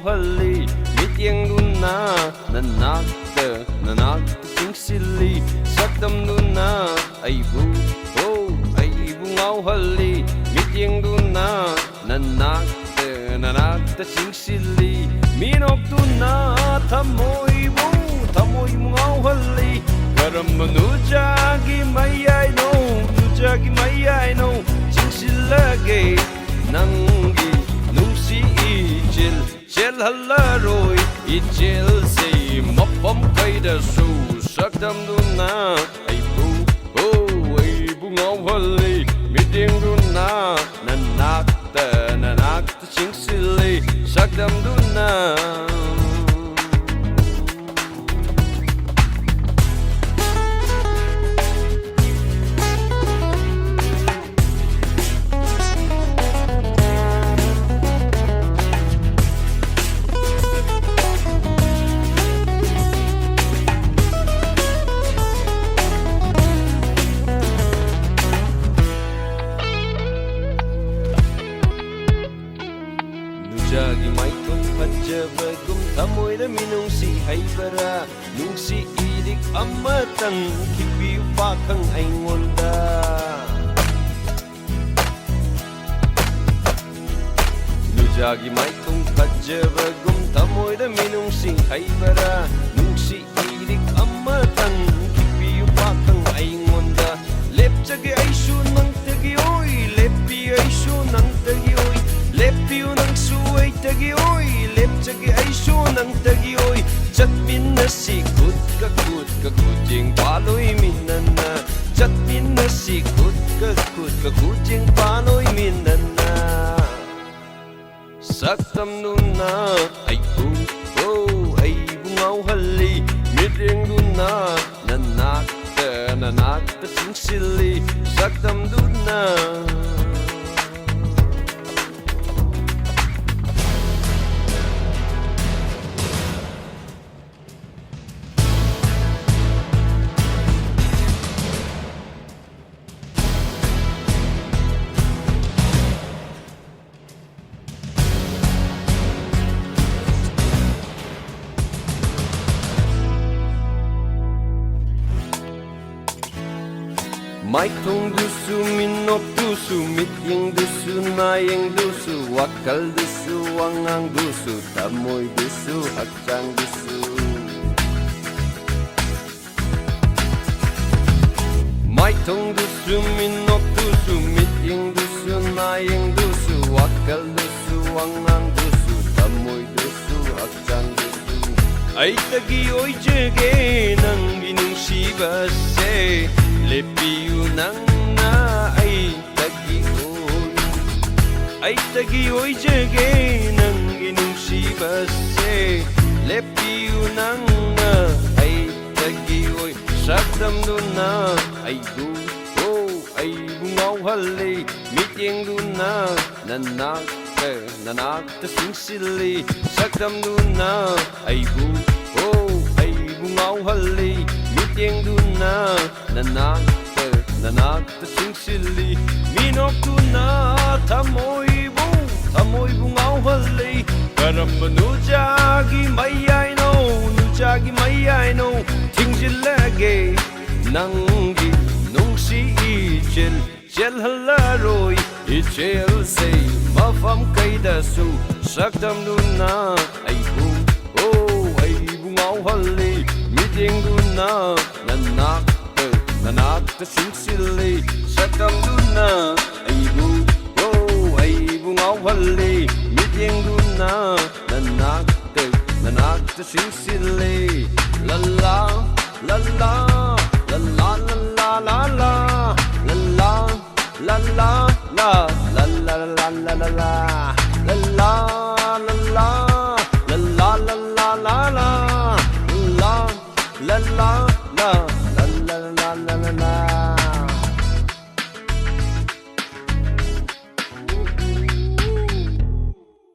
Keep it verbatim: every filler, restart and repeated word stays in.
ꯍꯜꯂꯤ꯫ ꯃꯤꯠꯌꯦꯡꯗꯨꯅ ꯅꯅꯥꯛꯇ, ꯅꯅꯥꯛꯇ ꯆꯤꯡꯁꯤꯜꯂꯤ꯫ ꯁꯛꯇꯝꯗꯨꯅ ꯑꯩꯕꯨ, ꯑꯣ, ꯑꯩꯕꯨ ꯉꯥꯎꯍꯜꯂꯤ꯫ ꯃꯤꯠꯌꯦꯡꯗꯨꯅ ꯅꯅꯥꯛꯇ, ꯅꯅꯥꯛꯇ ꯆꯤꯡꯁꯤꯜꯂꯤ꯫ ꯃꯤꯅꯣꯛꯇꯨꯅ ꯊꯃꯣꯏꯕꯨ, ꯊꯃꯣꯏꯕꯨ ꯉꯥꯎꯍꯜꯂꯤ꯫ ꯀꯔꯝꯕ ꯅꯨꯖꯥꯒꯤ ꯃꯌꯥꯏꯅꯣ, ꯅꯨꯖꯥꯒꯤ ꯃꯌꯥꯏꯅꯣ ꯆꯤꯡꯁꯤꯜꯂꯒꯦ ꯅꯪꯒꯤ ꯅꯨꯡꯁꯤ ꯏꯆꯦꯜ꯫ ꯆꯦꯜꯍꯜꯂꯔꯣꯏ ꯏꯆꯦꯜꯁꯦ ꯃꯐꯝ ꯀꯩꯗꯁꯨ꯫ ꯁꯛꯇꯝꯗꯨꯅ ꯑꯩꯕꯨ, ꯑꯣ, ꯑꯩꯕꯨ ꯉꯥꯎꯍꯜꯂꯤ꯫ ꯃꯤꯠꯌꯦꯡꯗꯨꯅ ꯅꯅꯥꯛꯇ, ꯅꯅꯥꯛꯇ ꯆꯤꯡꯁꯤꯜꯂꯤ꯫ ꯁꯛꯇꯝꯗꯨꯅ ꯅꯨꯡꯖꯥꯒꯤ ꯃꯥꯏꯊꯣꯡ ꯐꯖꯕꯒꯨꯝ ꯊꯃꯣꯏꯗ ꯃꯤꯅꯨꯡꯁꯤ ꯍꯩꯕꯔꯥ? ꯅꯨꯡꯁꯤ ꯏꯔꯤꯛ ꯑꯃꯇꯪ ꯈꯤꯛꯄꯤꯌꯨ ꯄꯥꯈꯪ ꯑꯩꯉꯣꯟꯗ꯫ ꯅꯨꯡꯖꯥꯒꯤ ꯃꯥꯏꯊꯣꯡ ꯐꯖꯕꯒꯨꯝ ꯊꯃꯣꯏꯗ ꯃꯤꯅꯨꯡꯁꯤ ꯍꯩꯕꯔꯥ? ꯅꯨꯡꯁꯤ ꯏꯔꯤꯛ ꯑꯃꯇꯪ ꯈꯤꯛꯄꯤꯌꯨ ꯄꯥꯈꯪ ꯑꯩꯉꯣꯟꯗ꯫ ꯂꯦꯞꯆꯒꯦ ꯑꯩꯁꯨ ꯅꯪꯇꯒꯤ ꯑꯣꯏ, ꯂꯦꯞꯄꯤꯌꯨ ꯑꯩꯁꯨ ꯅꯪꯇꯒꯤ ꯑꯣꯏ, ꯂꯦꯞꯄꯤꯌꯨ ꯅꯪꯁꯨ ꯑꯩꯇꯒꯤ ꯑꯣꯏ, ꯂꯦꯞꯆꯒꯦ ꯑꯩꯁꯨ ꯅꯪꯇꯒꯤ ꯑꯣꯏ꯫ ꯆꯠꯃꯤꯟꯅꯁꯤ ꯈꯨꯠꯀ ꯈꯨꯠꯀ ꯈꯨꯠꯌꯦꯡ ꯄꯥꯜꯂꯣꯏꯃꯤꯟꯅꯅ, ꯆꯠꯃꯤꯟꯅꯁꯤ ꯈꯨꯠꯀ ꯈꯨꯠꯀ ꯈꯨꯠꯌꯦꯡ ꯄꯥꯜꯂꯣꯏꯃꯤꯟꯅꯅ꯫ ꯁꯛꯇꯝꯗꯨꯅ ꯑꯩꯕꯨ, ꯑꯣ, ꯑꯩꯕꯨ ꯉꯥꯎꯍꯜꯂꯤ꯫ ꯃꯤꯠꯌꯦꯡꯗꯨꯅ ꯅꯅꯥꯛꯇ, ꯅꯅꯥꯛꯇ ꯆꯤꯡꯁꯤꯜꯂꯤ꯫ ꯁꯛꯇꯝꯗꯨꯅ ꯃꯥꯏꯊꯣꯡꯗꯨꯁꯨ, ꯃꯤꯅꯣꯛꯇꯨꯁꯨ, ꯃꯤꯠꯌꯦꯡꯗꯨꯁꯨ, ꯅꯥꯌꯦꯡꯗꯨꯁꯨ, ꯋꯥꯈꯜꯗꯨꯁꯨ, ꯋꯥꯉꯥꯡꯗꯨꯁꯨ, ꯊꯃꯣꯏꯗꯨꯁꯨ, ꯍꯛꯆꯥꯡꯗꯨꯁꯨ꯫ ꯃꯥꯏꯊꯣꯡꯗꯨꯁꯨ, ꯃꯤꯅꯣꯛꯇꯨꯁꯨ, ꯃꯤꯠꯌꯦꯡꯗꯨꯁꯨ, ꯅꯥꯌꯦꯡꯗꯨꯁꯨ, ꯋꯥꯈꯜꯗꯨꯁꯨ, ꯋꯥꯉꯥꯡꯗꯨꯁꯨ, ꯊꯃꯣꯏꯗꯨꯁꯨ, ꯍꯛꯆꯥꯡꯗꯨꯁꯨ꯫ ꯑꯩꯇꯒꯤ ꯑꯣꯏꯖꯒꯦ ꯅꯪꯒꯤ ꯅꯨꯡꯁꯤꯕꯁꯦ, ꯂꯦꯞꯄꯤꯌꯨ ꯅꯪꯅ ꯑꯩꯇꯒꯤ ꯑꯣꯏ꯫ ꯑꯩꯇꯒꯤ ꯑꯣꯏꯖꯒꯦ ꯅꯪꯒꯤ ꯅꯨꯡꯁꯤꯕꯁꯦ, ꯂꯦꯞꯄꯤꯌꯨ ꯅꯪꯅ ꯑꯩꯇꯒꯤ ꯑꯣꯏ꯫ ꯁꯛꯇꯝꯗꯨꯅ ꯑꯩꯕꯨ, ꯑꯣ, ꯑꯩꯕꯨ ꯉꯥꯎꯍꯜꯂꯤ, ꯃꯤꯠꯌꯦꯡꯗꯨꯅ ꯅꯅꯥꯛꯇ, ꯅꯅꯥꯛꯇ ꯆꯪꯁꯤꯜꯂꯤ꯫ ꯁꯛꯇꯝꯗꯨꯅ ꯑꯩꯕꯨ, ꯑꯣ, ꯑꯩꯕꯨ ꯉꯥꯎꯍꯜꯂꯤ, ꯃꯤꯠꯌꯦꯡꯗꯨꯅ ꯅꯅꯥꯛꯇ, ꯅꯅꯥꯛꯇ ꯆꯪꯁꯤꯜꯂꯤ꯫ ꯃꯤꯅꯣꯛꯇꯨꯅ ꯊꯃꯣꯏꯕꯨ, ꯊꯃꯣꯏꯕꯨ ꯉꯥꯎꯍꯜꯂꯤ꯫ ꯀꯔꯝꯕ ꯅꯨꯡꯖꯥꯒꯤ ꯃꯌꯥꯏꯅꯣ, ꯅꯨꯡꯖꯥꯒꯤ ꯃꯌꯥꯏꯅꯣ ꯊꯤꯡꯖꯤꯜꯂꯒꯦ ꯅꯪꯒꯤ ꯅꯨꯡꯁꯤ ꯏꯆꯦꯜ꯫ ꯆꯦꯜꯍꯜꯂꯔꯣꯏ ꯏꯆꯦꯜꯁꯦ ꯃꯐꯝ ꯀꯩꯗꯁꯨ꯫ ꯁꯛꯇꯝꯗꯨꯅ ꯑꯩꯕꯨ, ꯑꯣ, ꯑꯩꯕꯨ ꯉꯥꯎꯍꯜꯂꯤ, ꯃꯤꯠꯌꯦꯡꯗꯨꯅ ꯅꯅꯥꯛꯇ, ꯅꯅꯥꯛꯇ ꯆꯪꯁꯤꯜꯂꯤ꯫ ꯁꯛꯇꯝꯗꯨꯅ ꯑꯩꯕꯨ, ꯑꯣ, ꯑꯩꯕꯨ ꯉꯥꯎꯍꯜꯂꯤ, ꯃꯤꯠꯌꯦꯡꯗꯨꯅ ꯅꯅꯥꯛꯇ, ꯅꯅꯥꯛꯇ ꯆꯪꯁꯤꯜꯂꯤ꯫ ꯂꯂꯥ, ꯂꯂꯥ,